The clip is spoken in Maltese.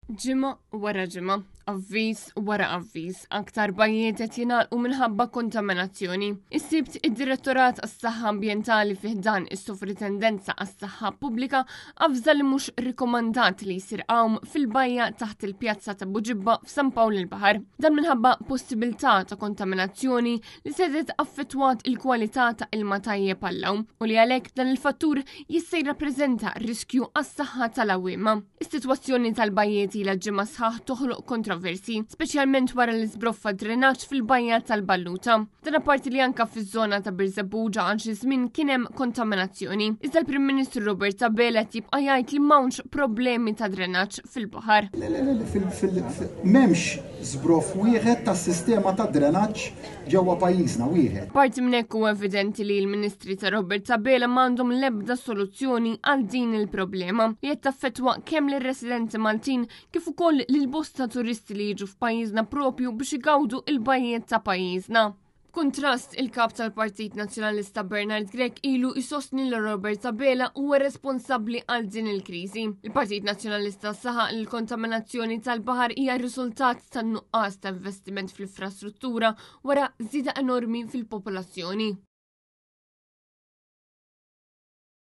Ġimgħa wara ġimgħa, avviż wara avviż, aktar bajjiet qed jingħalqu minħabba kontaminazzjoni. Is-Sibt id-Direttorat għas-Saħħa Ambjentali fi ħdan is-Sovritendenza għas-Saħħa Pubblika avża li mhux rikomandat li jsir għawm fil-bajja taħt il-pjazza ta' Buġibba f'San Pawl il-Baħar. Dan minħabba possibilità ta' kontaminazzjoni li setgħet affettwat il-kwalità ta' ilma tajjeb għall-għawm u li għalhekk dan il-fattur jista' jirrappreżenta riskju għas-saħħa tal-għawwiema. Is-sitwazzjoni tal-bajjiet ilha ġimgħa sħaħ toħloq kontroversi, speċjalment wara li żbroffa drenaġġ fil-bajja tal-Balluta. Dan apparti li anka fiż-żona ta' Birżebbuġa għal xi żmien kien hemm kontaminazzjoni. Iżda l-Prim Ministru Robert Abela qed jibqa' jgħid li m'hawnx problemi ta' drenaġġ fil-baħar. Le, le, le, m'hemmx żbroff wieħed tas-sistema ta' drenaġġ ġewwa pajjiżna wieħed. Parti minn hekk huwa evidenti li l-Ministri ta' Robert Abela m'għandhom l-ebda soluzzjoni għal din il-problema li qed taffettwa kemm lir-residenti Maltin kif ukoll lil bosta turisti li jiġu f'pajjiżna propju biex igawdu il-bajjiet ta' pajjiżna. B'kuntrast, il-kap tal-Partit Nazzjonalista Bernard Grech ilu jsostni li Robert Abela huwa responsabbli għal din il-kriżi. Il-Partit Nazzjonalista saħaq li l-kontaminazzjoni tal-baħar hija riżultat tan-nuqqas ta' investiment fl-infrastruttura wara żieda enormi fil-popolazzjoni.